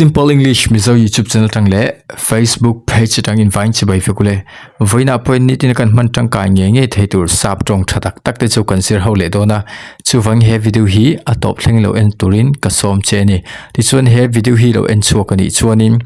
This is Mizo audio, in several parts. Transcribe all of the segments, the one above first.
Simple English Mizo YouTube channel atang leh Facebook page atangin vain chibai vek ule. Vawiinah pawhin nitin kan hman tangkai ngei ngei thei tur sap tawng tha tak tak te chu kan zir ho leh dawn a. Chuvangin he video hi a tawp thleng lo en turin ka sawm che a ni. Tichuan he video hi lo en chhuak a nih chuanin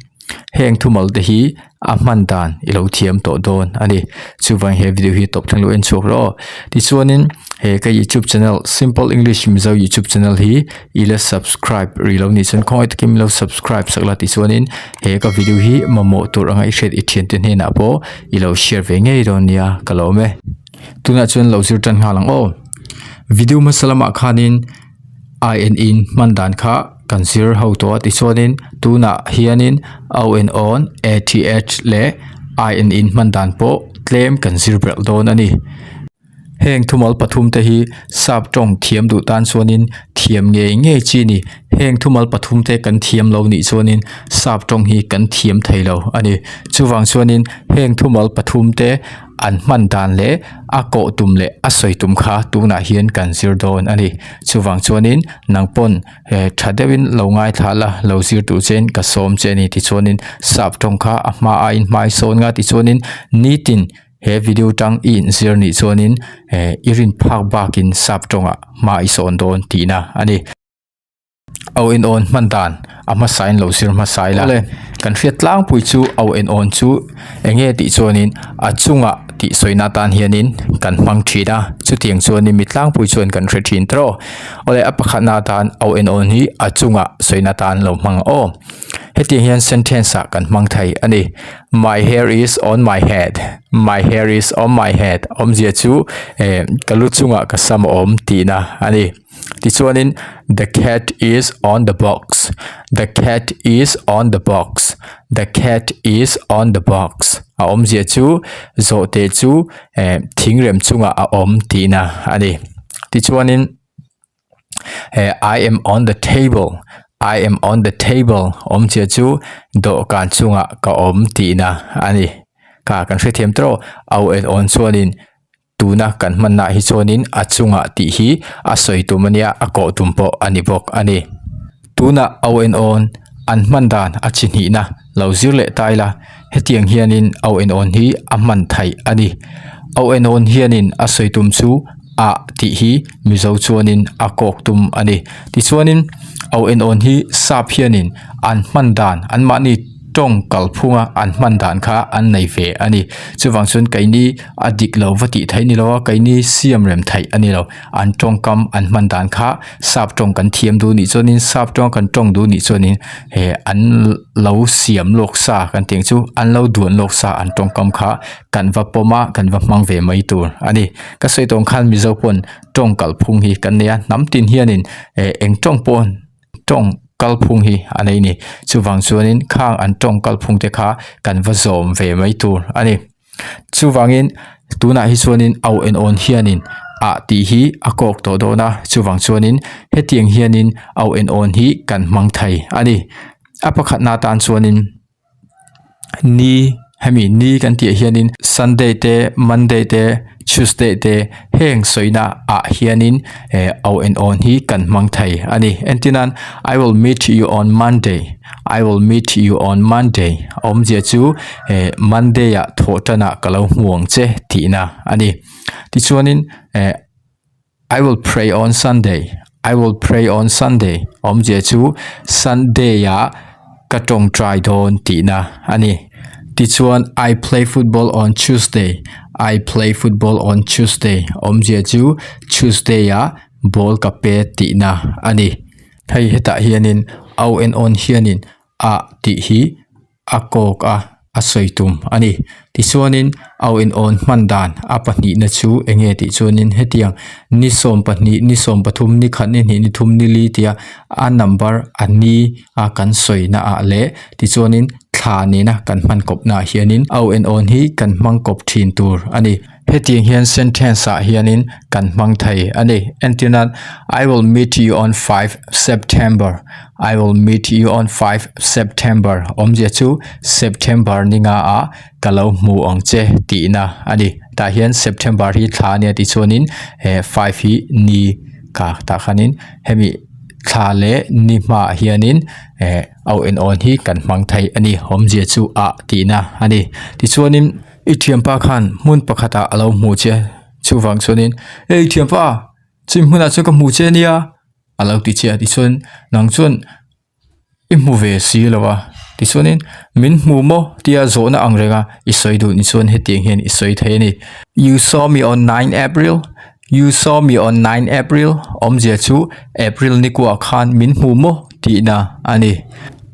heng thumal te hi a hman dan i lo thiam tawh dawn a ni. Chuvang he video hi tawp thleng lo en chhuak rawh aw. Tichuanin he ka youtube channel Simple English Mizo youtube channel hi i la subscribe rih lo nih chuan khawngaih takin min lo subscribe sak la tichuanin he ka video hi mamawh tur anga i hriat i thiante hnenah pawh i lo share ve ngei dawn nia ka lo awm e. Tunah chuan lo zir tan nghal ang aw. Video hmasa lamah khanin I and in hman dan kha kan zir ho tawh a tichuanin tunah hianin o and on, a t h leh I and in hman dan pawh tlem kan zir belh dawn a ni. Heng thumal pathum te hi sap tawng thiam duh tan chuanin thiam ngei ngei chi a ni. Heng thumal pathum te kan thiam lo nih chuanin sap tawng hi kan thiam thei lo a ni. Chuvang chuanin heng thumal pathum te an hman dan leh a kawh tum leh a sawi tum kha tunah hian kan zir dawn a ni. Chuvang chuanin nang pawn eh tha deuhin lo ngaithla la lo zir tur chein ka sawm che a ni tichuanin sap tawng kha a hma aiin hmai sawn nga tichuanin nitin he video tang i inzir nih chuanin eh i rin phak bakin sap tawngah hma i sawn dawn tihna a ni. Au en awn hman dan a hmasa in lo zir hmasa ila awle kan hriat tlangpui chu au en awn chu eng nge tih chuanin a chungah tih sawina atan hianin kan hmang thin a chutiang chuanin mi tlangpui chuan kan hre thin tawh awle a pakhatna atan au en awn hi a chungah sawina atan lo hmang aw hetiang hian sentence ah kan hmang thei a ni my hair is on my head my hair is on my head awmzia chu eh ka lu chungah ka sam a awm tihna a ni. Tichuanin the cat is on the box the cat is on the box the cat is on the box a awmzia chu zawhte chu eh thingrem chungah a awm tihna a ni. Tichuanin eh I am on the table I am on the table awmzia chu dawhkan chungah ka awm tihna a ni. Kha kan hrethiam tawh au en awn chuanin. Tuna kan hmannaah hi chuanin a chungah tih hi a sawi tum a nia, a kawh tum pawh a ni bawk a ni. Tuna au en awn an hman dan a chi hnihna lo zir leh ta ila, hetiang hianin au en awn hi a hman theih a ni. Au en awn hianin a sawi tum chu ah tih hi Mizo chuanin a kawk tum a ni. Tichuanin au en awn hi sap hianin an hman dan anmahni tawng kalphunga an hman dan kha an nei ve a ni. Chuvang chuan keini a dik lo va tih theih ni lo a, keini siam rem theih a ni lo. An tawngkam an hman dan kha sap tawng kan thiam duh nih chuanin sap tawng kan tawng duh nih chuanin he an lo siam lawk sa kan tih ang chu an lo duan lawk sa an tawngkam kha kan va pawm a kan va hmang ve mai tur a ni. Ka sawi tawng khan Mizo pawn tawng kalphung hi kan nei a, hnam tin hianin eh eng tawng pawn tawng kalphung hi a nei ni. Chuvang chuanin khang an tawng kalphung te kha kan va zawm ve mai tur a ni. Chuvangin tunah hi chuanin au en awn hianin ah tih hi a kawk tawh dawn a, chuvang chuanin hetiang hianin au en awn hi kan hmang thei a ni. A pakhatna atan chuanin Ni hemi ni kan tih ah hianin Sunday te Monday te Tuesday te heng sawina ah hianin eh au en awn hi kan hmang thei a ni. Entir nan I will meet you on Monday I will meet you on Monday a awmzia chu eh Monday ah thawh tan ah ka lo hmu ang che tihna a ni. Tichuanin eh. I will pray on Sunday, I will pray on Sunday awmzia chu Sunday ah ka tawngtai dawn tihna a ni. Tichuan I play football on Tuesday, I play football on Tuesday awmzia chu Tuesday ah ball ka pe tihna a ni. Hei hetah hianin au en awn hianin ah tih hi a kawk a, a sawi tum a ni. Tichuanin au in awn hman dan a pahnihna chu eng nge tih chuanin hetiang ni 12, ni 13, ni khat, ni hnih, ni thum, ni li tia a number a ni a kan sawina ah leh tichuanin thla nena kan hman kawpnaah hianin au en awn hi kan hmang kawp thin tur a ni. Hetiang hian sentence ah hianin kan hmang thei a ni. Entir nan I will meet you on 5 September I will meet you on 5 September awmzia chu September ni nga ah ka lo hmu ang che tihna a ni. Tah hian September hi thla ania tichuanin eh 5 hi ni ka tah khanin hemi. thla leh ni hmaah hianin eh au en awn hi kan hmang thei a ni awmzia chu ah tihna a ni tichuanin i thianpa khan hmun pakhatah a lo hmuh che chuvang chuanin hei thianpa chumi hmunah chuan ka hmuh che ania a lo ti che a tichuan nang chuan I hmu ve si lo a, tichuanin min hmu maw tia zawhna ang renga i sawi duh ni chuan hetiang hian i sawi thei a ni. You saw me on 9 April, You saw me on 9 April awmzia chu April ni kuah khan min hmu maw tihna a ni.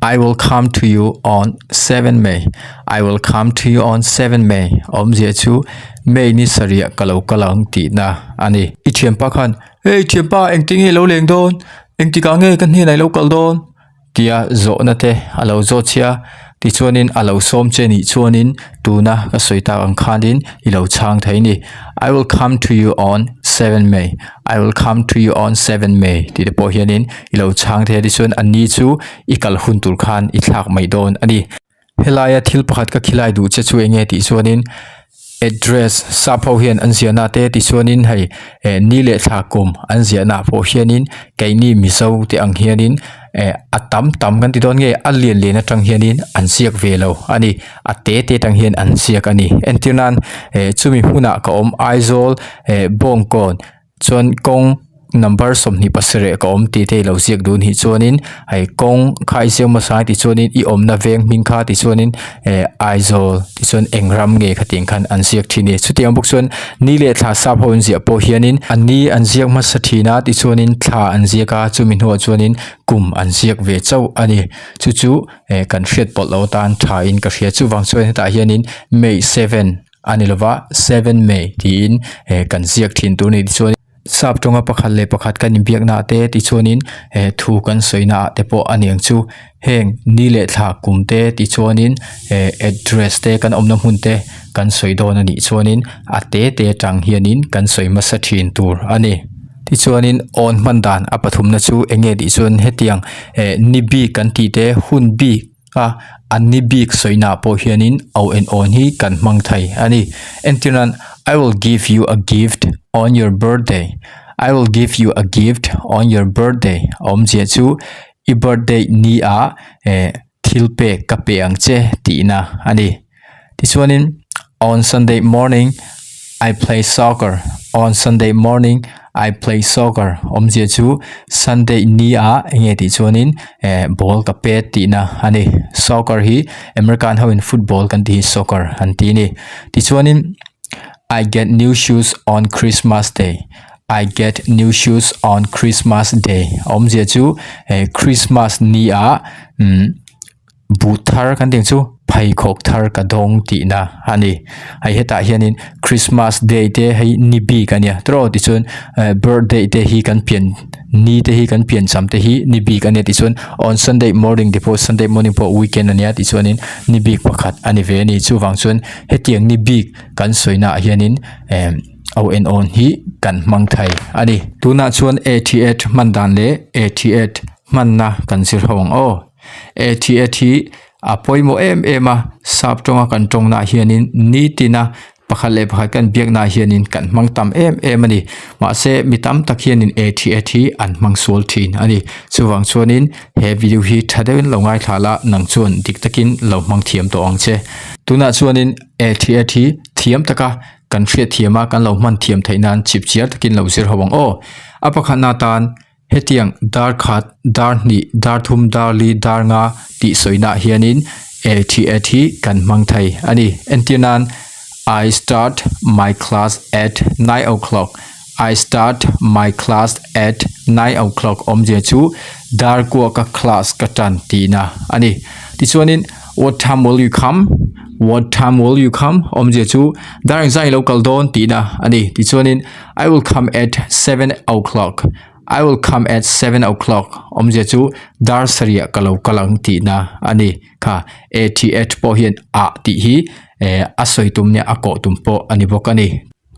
I will come to you on 7 May, I will come to you on 7 May awmzia chu May ni sarih ka lo kal ang tihna a ni. I thianpa khan Hey thianpa engtin nge i lo leng dawn? Engtikah nge ka hnenah i lo kal dawn? Tia zawhna te a lo zawt che a, tichuanin a lo sawm che nih chuanin tuna ka sawi tak ang khanin i lo chhang thei a ni. I will come to you on 7 May, I will come to you on 7 May tih te pawh hianin i lo chhang thei a, tichuan a ni chu i kal hun tur khan i thlak mai dawn a ni. Helaia thil pakhat ka khilai duh che chu enge tih chuanin address sap ho hian an ziahna te tichuanin hei eh ni leh thla kum an ziahna ah pawh hianin keini mizo te ang hianin eh a tam tam kan ti dawn nge a lian lian atang hianin an ziak ve lo a ni a te te atang hian an ziak a ni entir nan eh chumi hmunah ka awm Aizawl eh Bawngkawn. Chuan kawng number 27 ka awm tih te ilo ziak dun hi chuanin hei kawng kha i ziak hmasa a tichuanin i awmna veng hming kha tichuanin eh Aizawl tichuan eng ram nge khatiang khan an ziak thin a ni chutiang bawk chuan ni leh thla sap ho an ziah pawh hianin a ni an ziak hmasa thin a tichuanin thla an ziak a chumi hnuah chuanin kum an ziak ve chauh a ni chu chu eh kan hriat pawlh loh atan tha in ka hria chuvang chuan hetah hianin May 7 a ni lova 7 May tiin eh kan ziak thin tur a ni tichuan sap tawnga pakhat leh pakhat kan inbiakna ah te tichuanin eh thu kan sawina ah te pawh a ni ang chu heng ni leh thla kum te tichuanin eh address te kan awmna hmun te kan sawi dawn a nih chuanin a te te atang hianin kan sawi hmasa thin tur a ni tichuanin awn hman dan a pathumna chu eng nge tih chuan hetiang eh ni bik kan tih te hun bik a an ni bik sawina pawh hianin au en awn hi kan hmang thei a ni entir nan I will give you a gift on your birthday I will give you a gift on your birthday awmzia chu i birthday ni ah eh thil pek ka pe ang che tihna a ni tichuanin on Sunday morning I play soccer on Sunday morning I play soccer awmzia chu Sunday ni ah enge tih chuanin eh ball ka pet tihna a ni soccer hi American ho in football kan tih hi soccer an ti a ni tichuanin I get new shoes on Christmas day I get new shoes on Christmas day awmzia chu eh Christmas ni ah umm. Buh thar kan tih ang chu pheikhawk thar ka dawng tihna a ni hei hetah hianin christmas day te hei ni bik a nia tiraw tichuan eh birthday te hi kan pian ni te hi kan pian cham te hi ni bik a nia tichuan on sunday morning te pawh sunday morning pawh weekend a nia tichuanin ni bik pakhat a ni ve a ni chuvang chuan hetiang ni bik kan sawi naah hianin eh au en awn hi kan hmang thei a ni. Tunah chuan ATH hman dan leh ATH hmanna kan zir ho ang aw. ATH hi a pawimawh em em a, sap tawnga kan tawngnaah hianin nitina pakhat leh pakhat kan biaknaah hianin kan hmang tam em em a ni. Mahse mi tam tak hianin ATH hi an hmang sual thin a ni. Chuvang chuanin he video hi tha deuhin lo ngaithla la, nang chuan dik takin lo hmang thiam tawh ang che. Tunah chuanin ATH hi thiam taka kan hriatthiam a, kan lo hman thiam theih nan chip chiar takin lo zir ho ang aw. A pakhatna atan. Hetiang dar khat, dar hnih, dar thum, dar li, dar nga tih sawinaah hianin e thi e thi kan hmang thei a ni. Entir nan, I start my class at 9 o'clock. I start my class at 9 o'clock awmzia chu dar kua ka class ka tan tihna a ni. Tichuanin, What time will you come? What time will you come? Awmzia chu dar engzah i lo kal dawn tihna a ni. Tichuanin, I will come at 7 o'clock. I will come at 7 o'clock. Awmzia chu dar sarih ka lo kal ang tihna a ni. Kha a thi at pawh hian a tih hi eh a sawi tum nia a kawh tum pawh a ni bawk a ni.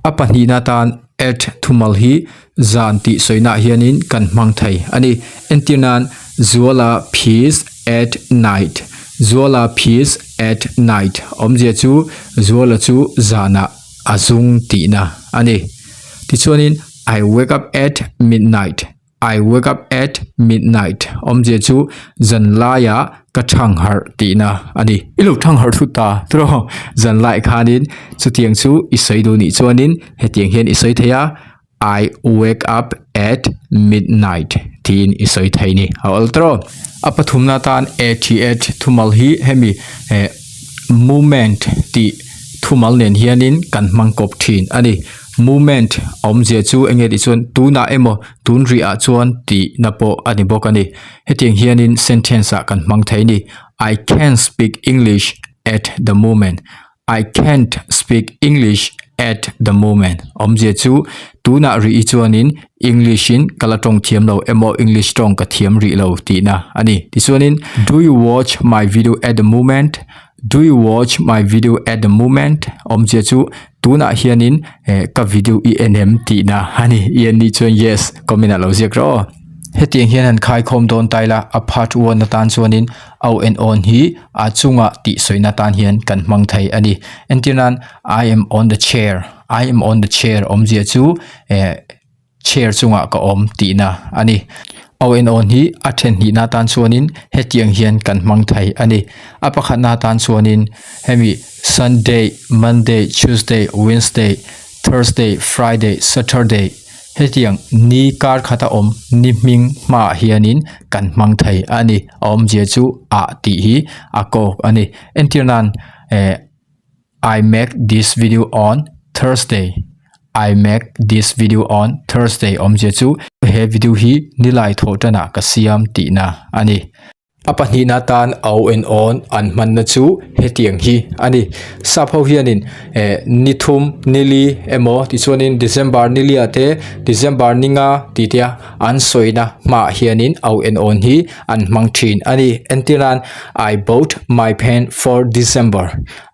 A pahnihna tan at thumal hi zan tih sawinaah hianin kan hmang thei a ni. Entir nan Zuala peace at night. Zuala peace at night. Awmzia chu Zuala chu zanah a zung tihna a ni. Tichuanin, I wake up at midnight. I wake up at midnight awmzia chu zan laiah ka thang harh tihna a ni. I lo thang harh thut ta tiraw zan lai khanin chutiang chu i sawi duh nih chuanin hetiang hian i sawi thei a I wake up at midnight tiin i sawi thei ni a awl tiraw. A pathumna atan at thumal hi hemi eh moment tih thumal nen hianin kan hmang kawp thin a ni. Moment awmzia chu eng nge tih chuan tunah emaw tun rih ah chuan tih na pawh a ni bawk a ni. Hetiang hianin sentence ah kan hmang thei a ni. I can't speak English at the moment. I can't speak English at the moment. Awmzia chu tunah rih hi chuanin English in ka la tawng thiam lo emaw English tawng ka thiam rih lo tihna a ni. Tichuanin do you watch my video at the moment? Do you watch my video at the moment? Awmzia chu tunah hianin eh ka video i en em tihna a ni. I en nih chuan yes comment ah lo ziak rawh aw. Hetiang hian han khaikhawm dawn ta ila a part one atan chuanin au en awn hi a chunga tih sawina atan hian kan hmang thei a ni. Entir nan I am on the chair I am on the chair awmzia chu eh chair chungah ka awm tihna a ni. Au en awn hi a then hnihna atan chuanin hetiang hian kan hmang thei a ni. A pakhatna atan chuanin hemi Sunday, Monday, Tuesday, Wednesday, Thursday, Friday, Saturday hetiang ni kar khata awm ni hming hmaah hianin kan hmang thei a ni. A awmzia chu ah tih hi a kawk a ni. Entir nan eh. I make this video on Thursday. I make this video on Thursday awmzia chu he video hi nilai thawh tanah ka siam tihna a ni. A pahnihna tan au en awn an hmanna chu hetiang hi a ni. Sap ho hianin eh ni thum nili emaw tichuanin December nilia te December ninga tih te a an sawina hmaah hianin au en awn hi an hmang thin a ni. Entir nan I bought my pen for December.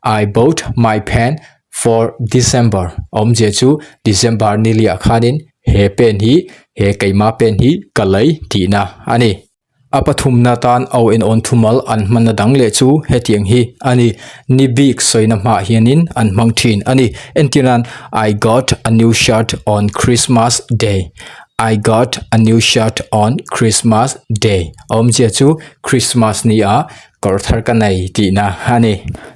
I bought my pen for December. Awmzia chu December ni liah khanin he pen hi he keima pen hi ka lei tihna a ni. A pathumna tan au en awn thumal an hmanna dang leh chu hetiang hi a ni. Ni bik sawina hmaah hianin an hmang thin a ni. Entir nan I got a new shirt on Christmas day. I got a new shirt on Christmas day. Awmzia chu Christmas ni ah kawr thar ka nei tihna a ni.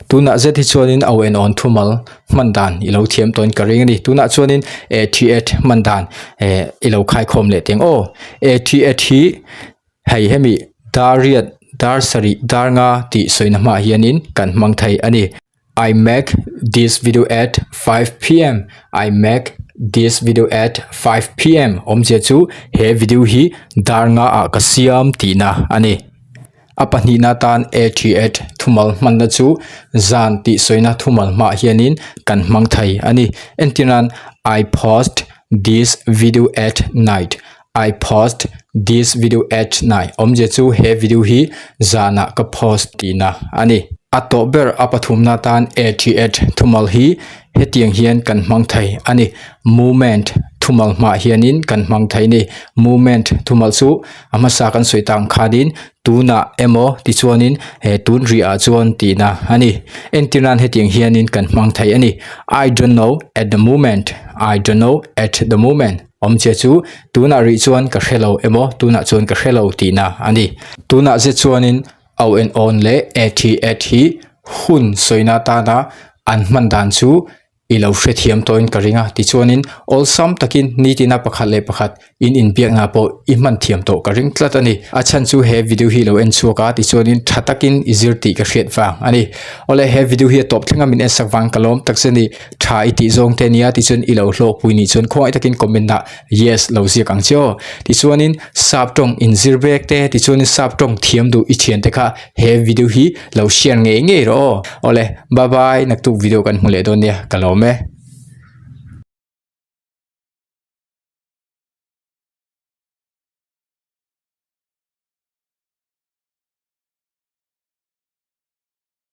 Tunah zet hi chuanin au en awn thumal hman dan i lo thiam tawn ka ring a ni. Tunah chuanin e thi et hman dan eh i lo khaikhawm leh teng aw. E thi et hi hei hemi dar riat dar sarih dar nga tih sawina hmaah hianin kan hmang thei a ni. I make this video at 5 pm. I make this video at 5 pm. Awmzia chu he video hi dar nga ah ka siam tihna a ni. A pahnihna tan a thi at thumal hmanna chu zan tih sawina thumal hmaah hianin kan hmang thei a ni. Entir nan I post this video at night. I post this video at night. Awmzia chu he video hi zanah ka post tihna a ni. A tawh ber a pathumna tan at at thumal hi hetiang hian kan hmang thei a ni. Movement thumal hmaah hianin kan hmang thei a ni. Movement thumal chu a hmasa kan sawi tak ang khanin tunah emaw tichuanin he tun rihah chuan tihna a ni. Entir nan hetiang hianin kan hmang thei a ni. I don't know at the moment. I don't know at the moment. Awmchia chu tunah rih chuan ka hre lo emaw tunah chuan ka hre lo tihna a ni. Tunah zet chuanin au en awn leh e thi et hi hun sawina tana an hman dan chu i lo hrethiam tawhin ka ring a. Tichuanin awlsam takin nitina pakhat leh pakhat in inbiakna pawh i hman thiam tawh ka ring tlat a ni. A chhan chu he video hi lo en chhuak a tichuanin tha takin i zir tih ka hriat vang a ni. Awle he video hi a tawp thleng a min ensak vang ka lawm tak che ni. Tha i tih zawng te nia tichuan i lo hlawkpui nih chuan khawngaih takin comment ah yes lo ziak ang che aw. Tichuanin sap tawng inzir vek te tichuanin sap tawng thiam duh i thian te kha he video hi lo share ngei ngei rawh aw. Awle bye bye naktuk video kan hmu leh dawn nia ka lawm e.